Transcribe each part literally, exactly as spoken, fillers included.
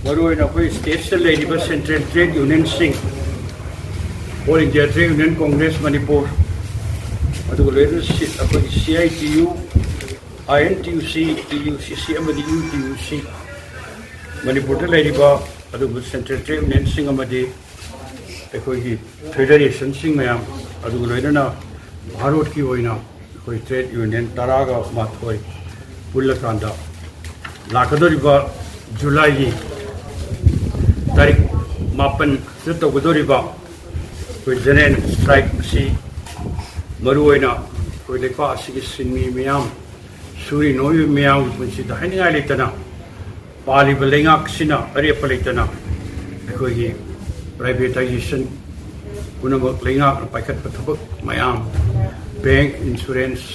ꯃꯔꯨꯑꯣꯏꯅ ꯑꯩꯈꯣꯏ ꯁ꯭ꯇꯦꯠꯁꯇ ꯂꯩꯔꯤꯕ ꯁꯦꯟꯇ꯭ꯔꯦꯜ ꯇ꯭ꯔꯦꯗ ꯌꯨꯅꯤꯌꯟꯁꯤꯡ, all India trade union congress Manipur, ꯑꯗꯨꯒ ꯂꯣꯏꯅꯅ ꯁꯤ-, ꯑꯩꯈꯣꯏꯒꯤ C I T U, I N T U C, T U C C ꯑꯃꯗꯤ U T U C, ꯃꯅꯤꯄꯨꯔꯗ ꯂꯩꯔꯤꯕ ꯑꯗꯨꯒꯨꯝꯕ ꯁꯦꯟꯇ꯭ꯔꯦꯜ ꯇ꯭ꯔꯦꯗ ꯌꯨꯅꯤꯌꯟꯁꯤꯡ ꯑꯃꯗꯤ ꯑꯩꯈꯣꯏꯒꯤ ꯐꯦꯗꯔꯦꯁꯟꯁꯤꯡ ꯃꯌꯥꯝ, ꯑꯗꯨꯒ ꯂꯣꯏꯅꯅ ꯚꯥꯔꯠꯀꯤ ꯑꯣꯏꯅ ꯑꯩꯈꯣꯏ ꯇ꯭ꯔꯦꯗ ꯌꯨꯅꯤꯌꯟ ꯇꯔꯥꯒ ꯃꯥꯊꯣꯏ ꯄꯨꯜꯂꯀꯥꯟꯗ ꯂꯥꯛꯀꯗꯧꯔꯤꯕ ꯖꯨꯂꯥꯏꯒꯤ ꯇꯥꯔꯤꯛ ꯃꯥꯄꯟꯗ ꯇꯧꯒꯗꯧꯔꯤꯕ ꯑꯩꯈꯣꯏ ꯖꯦꯅꯔꯦꯜ ꯁ꯭ꯇ꯭ꯔꯥꯏꯛ ꯑꯁꯤ ꯃꯔꯨꯑꯣꯏꯅ ꯑꯩꯈꯣꯏ ꯂꯩꯄꯥꯛ ꯑꯁꯤꯒꯤ ꯁꯤꯟꯃꯤ ꯃꯤꯌꯥꯝ, ꯁꯨꯔꯤ ꯅꯣꯝꯂꯤꯕ ꯃꯤꯌꯥꯝꯒꯤ ꯄꯨꯟꯁꯤꯗ ꯍꯥꯏꯅꯤꯡꯉꯥꯏ ꯂꯩꯇꯅ ꯄꯥꯜꯂꯤꯕ ꯂꯩꯉꯥꯛꯁꯤꯅ ꯑꯔꯦꯞꯄ ꯂꯩꯇꯅ ꯑꯩꯈꯣꯏꯒꯤ ꯄ꯭ꯔꯥꯏꯚꯦꯇꯥꯏꯖꯦꯁꯟ ꯄꯨꯝꯅꯃꯛ ꯂꯩꯉꯥꯛꯅ ꯄꯥꯏꯈꯠꯄ ꯊꯕꯛ ꯃꯌꯥꯝ, bank, insurance,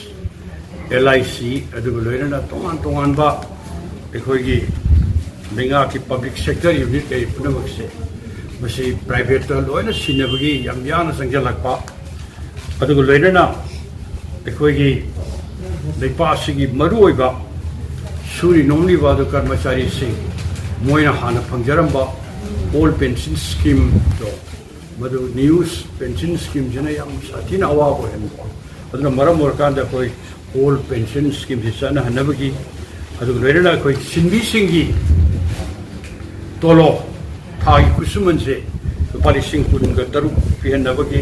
L I C, ꯑꯗꯨꯒ ꯂꯣꯏꯅꯅ ꯇꯣꯉꯥꯟ ꯇꯣꯉꯥꯟꯕ ꯑꯩꯈꯣꯏꯒꯤ ꯂꯩꯉꯥꯛꯀꯤ ꯄꯕ꯭ꯂꯤꯛ ꯁꯦꯛꯇꯔ ꯌꯨꯅꯤꯠ ꯂꯩꯔꯤꯕ ꯄꯨꯝꯅꯃꯛꯁꯦ, ꯃꯁꯤ ꯄ꯭ꯔꯥꯏꯚꯦꯠꯇ ꯂꯣꯏꯅ ꯁꯤꯟꯅꯕꯒꯤ ꯌꯥꯝ ꯌꯥꯡꯅ ꯆꯪꯁꯤꯜꯂꯛꯄ, ꯑꯗꯨꯒ ꯂꯣꯏꯅꯅ ꯑꯩꯈꯣꯏꯒꯤ ꯂꯩꯄꯥꯛ ꯑꯁꯤꯒꯤ ꯃꯔꯨꯑꯣꯏꯕ ꯁꯨꯔꯤ ꯅꯣꯝꯂꯤꯕ ꯑꯗꯨ ꯀꯔꯃꯆꯥꯔꯤꯁꯤꯡ, ꯃꯣꯏꯅ ꯍꯥꯟꯅ ꯐꯪꯖꯔꯝꯕ ꯑꯣꯜ ꯄꯦꯟꯁꯤꯟ ꯁ꯭ꯀꯤꯝꯗꯣ, ꯃꯗꯨ ꯅ꯭ꯌꯨ ꯄꯦꯟꯁꯤꯟ ꯁ꯭ꯀꯤꯝꯁꯤꯅ ꯌꯥꯝ ꯁꯥꯊꯤꯅ ꯑꯋꯥꯕ ꯑꯣꯏꯍꯟꯕ꯫ ꯑꯗꯨꯅ ꯃꯔꯝ ꯑꯣꯏꯔꯀꯥꯟꯗ ꯑꯩꯈꯣꯏ ꯑꯣꯜ ꯄꯦꯟꯁꯤꯟ ꯁ꯭ꯀꯤꯝꯁꯤ ꯆꯠꯅꯍꯟꯅꯕꯒꯤ, ꯑꯗꯨꯒ ꯂꯣꯏꯅꯅ ꯑꯩꯈꯣꯏ ꯁꯤꯟꯃꯤꯁꯤꯡꯒꯤ ꯇꯣꯂꯣꯞ, ꯊꯥꯒꯤ ꯈꯨꯠꯁꯨꯃꯟꯁꯦ ꯂꯨꯄꯥ ꯂꯤꯁꯤꯡ ꯀꯨꯟꯒ ꯇꯔꯨꯛ ꯄꯤꯍꯟꯅꯕꯒꯤ,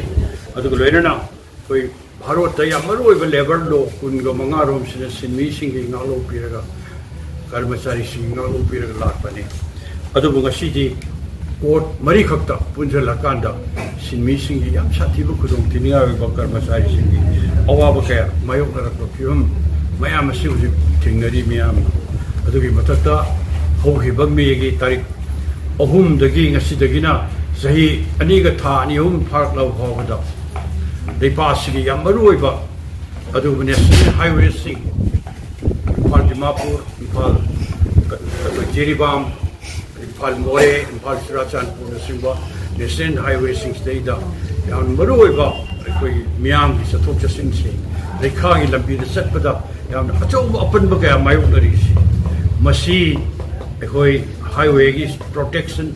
ꯑꯗꯨꯒ ꯂꯣꯏꯅꯅ ꯑꯩꯈꯣꯏ ꯚꯥꯔꯠꯇ ꯌꯥꯝ ꯃꯔꯨꯑꯣꯏꯕ ꯂꯦꯕꯔ ꯂꯣ ꯀꯨꯟꯒ ꯃꯉꯥ ꯔꯣꯝꯁꯤꯅ ꯁꯤꯟꯃꯤꯁꯤꯡꯒꯤ ꯉꯥꯛꯂꯧ ꯄꯤꯔꯒ, ꯀꯔꯃꯆꯥꯔꯤꯁꯤꯡꯒꯤ ꯉꯥꯛꯂꯧ ꯄꯤꯔꯒ ꯂꯥꯛꯄꯅꯤ꯫ ꯑꯗꯨꯕꯨ ꯉꯁꯤꯗꯤ ꯀꯣꯔꯠ ꯃꯔꯤꯈꯛꯇ ꯄꯨꯟꯁꯤꯜꯂꯀꯥꯟꯗ ꯁꯤꯟꯃꯤꯁꯤꯡꯒꯤ ꯌꯥꯝ ꯁꯥꯊꯤꯕ ꯈꯨꯗꯣꯡꯊꯤꯅꯤꯡꯉꯥꯏ ꯑꯣꯏꯕ ꯀꯔꯃꯆꯥꯔꯤꯁꯤꯡꯒꯤ ꯑꯋꯥꯕ ꯀꯌꯥ ꯃꯥꯌꯣꯛꯅꯔꯛꯄ ꯐꯤꯕꯝ ꯃꯌꯥꯝ ꯑꯁꯤ ꯍꯧꯖꯤꯛ ꯊꯦꯡꯅꯔꯤ ꯃꯤꯌꯥꯝꯅ꯫ ꯑꯗꯨꯒꯤ ꯃꯊꯛꯇ ꯍꯧꯈꯤꯕ ꯃꯦꯒꯤ ꯇꯥꯔꯤꯛ ꯑꯍꯨꯝꯗꯒꯤ, ꯉꯁꯤꯗꯒꯤꯅ ꯆꯍꯤ ꯑꯅꯤꯒ ꯊꯥ ꯑꯅꯤ ꯑꯍꯨꯝ ꯐꯥꯔꯛꯂꯕ ꯐꯥꯎꯕꯗ ꯂꯩꯄꯥꯛ ꯑꯁꯤꯒꯤ ꯌꯥꯝ ꯃꯔꯨꯑꯣꯏꯕ ꯑꯗꯨꯒꯨꯝꯕ ꯅꯦꯁꯅꯦꯜ ꯍꯥꯏꯋꯦꯁꯤꯡ, ꯏꯝꯐꯥꯜ ꯗꯤꯃꯥꯄꯨꯔ, ꯏꯝꯐꯥꯜ, ꯑꯩꯈꯣꯏ ꯖꯤꯔꯤꯕꯥꯝ, ꯏꯝꯐꯥꯜ ꯃꯣꯔꯦ, ꯏꯝꯐꯥꯜ ꯆꯨꯔꯥꯆꯥꯟꯄꯨꯔꯅꯆꯤꯡꯕ ꯅꯦꯁꯅꯦꯜ ꯍꯥꯏꯋꯦꯁꯤꯡꯁꯤꯗꯩꯗ ꯌꯥꯝꯅ ꯃꯔꯨꯑꯣꯏꯕ ꯑꯩꯈꯣꯏꯒꯤ ꯃꯤꯌꯥꯝꯒꯤ ꯆꯠꯊꯣꯛ ꯆꯠꯁꯤꯟꯁꯤ, ꯂꯩꯈꯥꯒꯤ ꯂꯝꯕꯤꯗ ꯆꯠꯄꯗ ꯌꯥꯝꯅ ꯑꯆꯧꯕ ꯑꯄꯟꯕ ꯀꯌꯥ ꯃꯥꯌꯣꯛꯅꯔꯤꯁꯤ, ꯃꯁꯤ ꯑꯩꯈꯣꯏ ꯍꯥꯏꯋꯦꯒꯤ ꯄ꯭ꯔꯣꯇꯦꯛꯁꯟ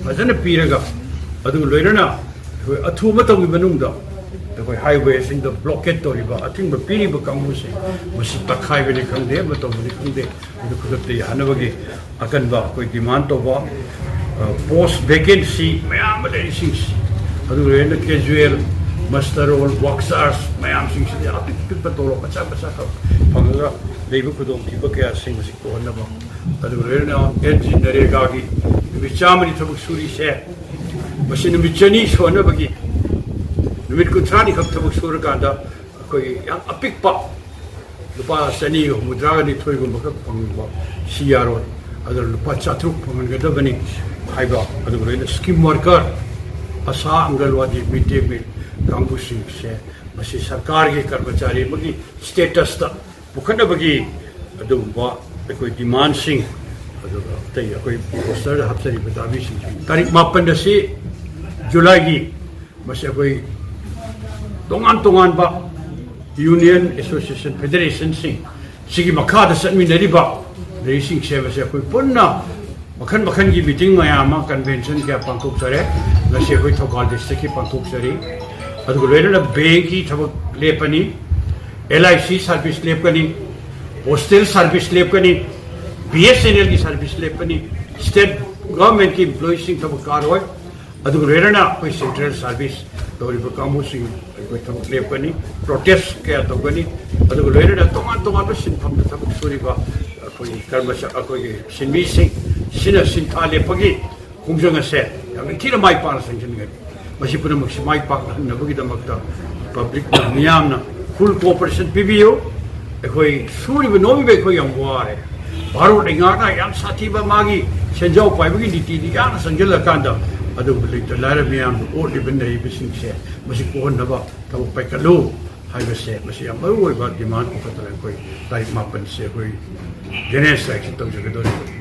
ꯐꯖꯅ ꯄꯤꯔꯒ, ꯑꯗꯨꯒ ꯂꯣꯏꯅꯅ ꯑꯩꯈꯣꯏ ꯑꯊꯨꯕ ꯃꯇꯝꯒꯤ ꯃꯅꯨꯡꯗ ꯑꯩꯈꯣꯏ ꯍꯥꯏꯋꯦꯁꯤꯡꯗ ꯕ꯭ꯂꯣꯀꯦꯠ ꯇꯧꯔꯤꯕ, ꯑꯊꯤꯡꯕ ꯄꯤꯔꯤꯕ ꯀꯥꯡꯕꯨꯁꯦ, ꯃꯁꯤ ꯇꯛꯈꯥꯏꯕꯅꯤ ꯈꯪꯗꯦ, ꯑꯃ ꯇꯧꯕꯅꯤ ꯈꯪꯗꯦ, ꯑꯗꯨ ꯈꯨꯗꯛꯇ ꯌꯥꯍꯟꯅꯕꯒꯤ ꯑꯀꯟꯕ ꯑꯩꯈꯣꯏ ꯗꯤꯃꯥꯟ ꯇꯧꯕ, ꯄꯣꯁ ꯚꯦꯀꯦꯟꯁꯤ ꯃꯌꯥꯝ ꯑꯃ ꯂꯩꯔꯤꯁꯤꯡꯁꯤ, ꯑꯗꯨꯒ ꯂꯣꯏꯅꯅ ꯀꯦꯖꯨꯋꯦꯜ, ꯃꯁꯇꯔ ꯔꯣꯜ, ꯋꯥꯛ ꯆꯥꯔꯖ ꯃꯌꯥꯝꯁꯤꯡꯁꯤꯗ ꯑꯄꯤꯛ ꯑꯄꯤꯛꯄ ꯇꯣꯂꯣꯞ ꯃꯆꯥ ꯃꯆꯥ ꯈꯛ ꯐꯪꯉꯒ ꯂꯩꯕ ꯈꯨꯗꯣꯡꯊꯤꯕ ꯀꯌꯥꯁꯤꯡ ꯑꯁꯤ ꯀꯣꯛꯍꯟꯅꯕ, ꯑꯗꯨꯒ ꯂꯣꯏꯅꯅ ꯑꯦꯟ ꯖꯤ ꯅꯔꯦꯒꯥꯒꯤ ꯅꯨꯃꯤꯠ ꯆꯥꯝꯃꯅꯤ ꯊꯕꯛ ꯁꯨꯔꯤꯁꯦ, ꯃꯁꯤ ꯅꯨꯃꯤꯠ ꯆꯅꯤ ꯁꯨꯍꯟꯅꯕꯒꯤ, ꯅꯨꯃꯤꯠ ꯀꯨꯟꯊ꯭ꯔꯥꯅꯤ ꯈꯛ ꯊꯕꯛ ꯁꯨꯔꯀꯥꯟꯗ ꯑꯩꯈꯣꯏꯒꯤ ꯌꯥꯝ ꯑꯄꯤꯛꯄ ꯂꯨꯄꯥ ꯆꯅꯤꯒ ꯍꯨꯝꯐꯨꯇꯔꯥꯒ ꯅꯤꯊꯣꯏꯒꯨꯝꯕ ꯈꯛ ꯐꯪꯕ ꯁꯤ ꯌꯥꯔꯣꯏ꯫ ꯑꯗꯨꯅ ꯂꯨꯄꯥ ꯆꯥꯇ꯭ꯔꯨꯛ ꯐꯪꯍꯟꯒꯗꯕꯅꯤ ꯍꯥꯏꯕ, ꯑꯗꯨꯒ ꯂꯣꯏꯅ ꯁ꯭ꯀꯤꯝ ꯋꯥꯔꯀꯔ, ꯑꯁꯥ, ꯑꯪꯒꯜꯋꯥꯗꯤ, ꯃꯤꯗ ꯗꯦ ꯃꯤꯜ ꯀꯥꯡꯕꯨꯁꯤꯡꯁꯦ ꯃꯁꯤ ꯁꯔꯀꯥꯔꯒꯤ ꯀꯔꯃꯆꯥꯔꯤ ꯑꯃꯒꯤ ꯁ꯭ꯇꯦꯇꯁꯇ ꯄꯨꯈꯠꯅꯕꯒꯤ ꯑꯗꯨꯒꯨꯝꯕ ꯑꯩꯈꯣꯏ ꯗꯤꯃꯥꯟꯁꯤꯡ, ꯑꯗꯨꯒ ꯑꯇꯩ ꯑꯩꯈꯣꯏ ꯄꯣꯁꯇꯔꯗ ꯍꯥꯞꯆꯔꯤꯕ ꯗꯥꯕꯤꯁꯤꯡꯁꯤ, ꯇꯥꯔꯤꯛ ꯃꯥꯄꯟ ꯑꯁꯤ ꯖꯨꯂꯥꯏꯒꯤ, ꯃꯁꯤ ꯑꯩꯈꯣꯏ ꯇꯣꯉꯥꯟ ꯇꯣꯉꯥꯟꯕ ꯌꯨꯅꯤꯌꯟ, ꯑꯦꯁꯣꯁꯤꯌꯦꯁꯟ, ꯐꯦꯗꯔꯦꯁꯟꯁꯤꯡ ꯁꯤꯒꯤ ꯃꯈꯥꯗ ꯆꯠꯃꯤꯟꯅꯔꯤꯕ ꯂꯩꯔꯤꯁꯤꯡꯁꯦ, ꯃꯁꯤ ꯑꯩꯈꯣꯏ ꯄꯨꯟꯅ ꯃꯈꯜ ꯃꯈꯜꯒꯤ ꯃꯤꯇꯤꯡ ꯃꯌꯥꯝ ꯑꯃ, ꯀꯟꯚꯦꯟꯁꯟ ꯀꯌꯥ ꯄꯥꯡꯊꯣꯛꯆꯔꯦ꯫ ꯉꯁꯤ ꯑꯩꯈꯣꯏ ꯊꯧꯕꯥꯜ ꯗꯤꯁꯇ꯭ꯔꯤꯛꯀꯤ ꯄꯥꯡꯊꯣꯛꯆꯔꯤ꯫ ꯑꯗꯨꯒ ꯂꯣꯏꯅꯅ ꯕꯦꯡꯀꯤ ꯊꯕꯛ ꯂꯦꯞꯄꯅꯤ, ꯑꯦꯜ ꯑꯥꯏ ꯁꯤ ꯁꯥꯔꯚꯤꯁ ꯂꯦꯞꯀꯅꯤ, ꯄꯣꯁꯇꯦꯜ ꯁꯥꯔꯚꯤꯁ ꯂꯦꯞꯀꯅꯤ, ꯕꯤ ꯑꯦꯁ ꯑꯦꯟ ꯑꯦꯜꯒꯤ ꯁꯥꯔꯚꯤꯁ ꯂꯦꯞꯀꯅꯤ, ꯁ꯭ꯇꯦꯠ ꯒꯚꯔꯟꯃꯦꯟꯠꯀꯤ ꯏꯝꯄ꯭ꯂꯣꯌꯤꯁꯤꯡ ꯊꯕꯛ ꯀꯥꯔꯣꯏ꯫ ꯑꯗꯨꯒ ꯂꯣꯏꯅꯅ ꯑꯩꯈꯣꯏ ꯁꯦꯟꯇ꯭ꯔꯦꯜ ꯁꯥꯔꯚꯤꯁ ꯇꯧꯔꯤꯕ ꯀꯥꯡꯕꯨꯁꯤꯡ ꯑꯩꯈꯣꯏ ꯊꯕꯛ ꯂꯦꯞꯀꯅꯤ, ꯄ꯭ꯔꯣꯇꯦꯁ ꯀꯌꯥ ꯇꯧꯒꯅꯤ꯫ ꯑꯗꯨꯒ ꯂꯣꯏꯅꯅ ꯇꯣꯉꯥꯟ ꯇꯣꯉꯥꯟꯕ ꯁꯤꯟꯐꯝꯗ ꯊꯕꯛ ꯁꯨꯔꯤꯕ ꯑꯩꯈꯣꯏꯒꯤ ꯀꯔꯃꯆꯥ-, ꯑꯩꯈꯣꯏꯒꯤ ꯁꯤꯟꯃꯤꯁꯤꯡ ꯁꯤꯅ ꯁꯤꯟꯊꯥ ꯂꯦꯞꯄꯒꯤ ꯈꯣꯡꯖꯪ ꯑꯁꯦ ꯌꯥꯝ ꯅꯤꯡꯊꯤꯅ ꯃꯥꯏ ꯄꯥꯛꯅ ꯆꯪꯁꯤꯟꯒꯅꯤ꯫ ꯃꯁꯤ ꯄꯨꯝꯅꯃꯛꯁꯤ ꯃꯥꯏ ꯄꯥꯛꯅꯍꯟꯅꯕꯒꯤꯗꯃꯛꯇ ꯄꯕ꯭ꯂꯤꯛꯅ, ꯃꯤꯌꯥꯝꯅ ꯐꯨꯜ ꯀꯣꯑꯣꯄꯔꯦꯁꯟ ꯄꯤꯕꯤꯌꯨ꯫ ꯑꯩꯈꯣꯏ ꯁꯨꯔꯤꯕ ꯅꯣꯝꯃꯤꯕ ꯑꯩꯈꯣꯏ ꯌꯥꯝ ꯋꯥꯔꯦ꯫ ꯚꯥꯔꯠ ꯂꯩꯉꯥꯛꯅ ꯌꯥꯝ ꯁꯥꯊꯤꯕ ꯃꯥꯒꯤ ꯁꯦꯟꯖꯥꯎ ꯄꯥꯏꯕꯒꯤ ꯅꯤꯇꯤꯗꯤ ꯌꯥꯝꯅ ꯆꯪꯁꯤꯜꯂꯀꯥꯟꯗ, ꯑꯗꯨꯕꯨ ꯂꯩꯇ ꯂꯥꯏꯔ ꯃꯤꯌꯥꯝꯗ ꯑꯣꯠꯂꯤꯕ ꯅꯩꯔꯤꯕꯁꯤꯡꯁꯦ ꯃꯁꯤ ꯀꯣꯛꯍꯟꯅꯕ ꯊꯕꯛ ꯄꯥꯏꯈꯠꯂꯨ ꯍꯥꯏꯕꯁꯦ, ꯃꯁꯤ ꯌꯥꯝ ꯃꯔꯨ ꯑꯣꯏꯕ ꯗꯤꯃꯥꯟ ꯄꯨꯈꯠꯇꯅ ꯑꯩꯈꯣꯏ ꯇꯥꯔꯤꯛ ꯃꯥꯄꯟꯁꯦ ꯑꯩꯈꯣꯏ ꯖꯦꯅꯔꯦꯜ ꯁ꯭ꯇ꯭ꯔꯥꯏꯛꯁꯤ ꯇꯧꯖꯒꯗꯧꯔꯤꯕꯅꯤ꯫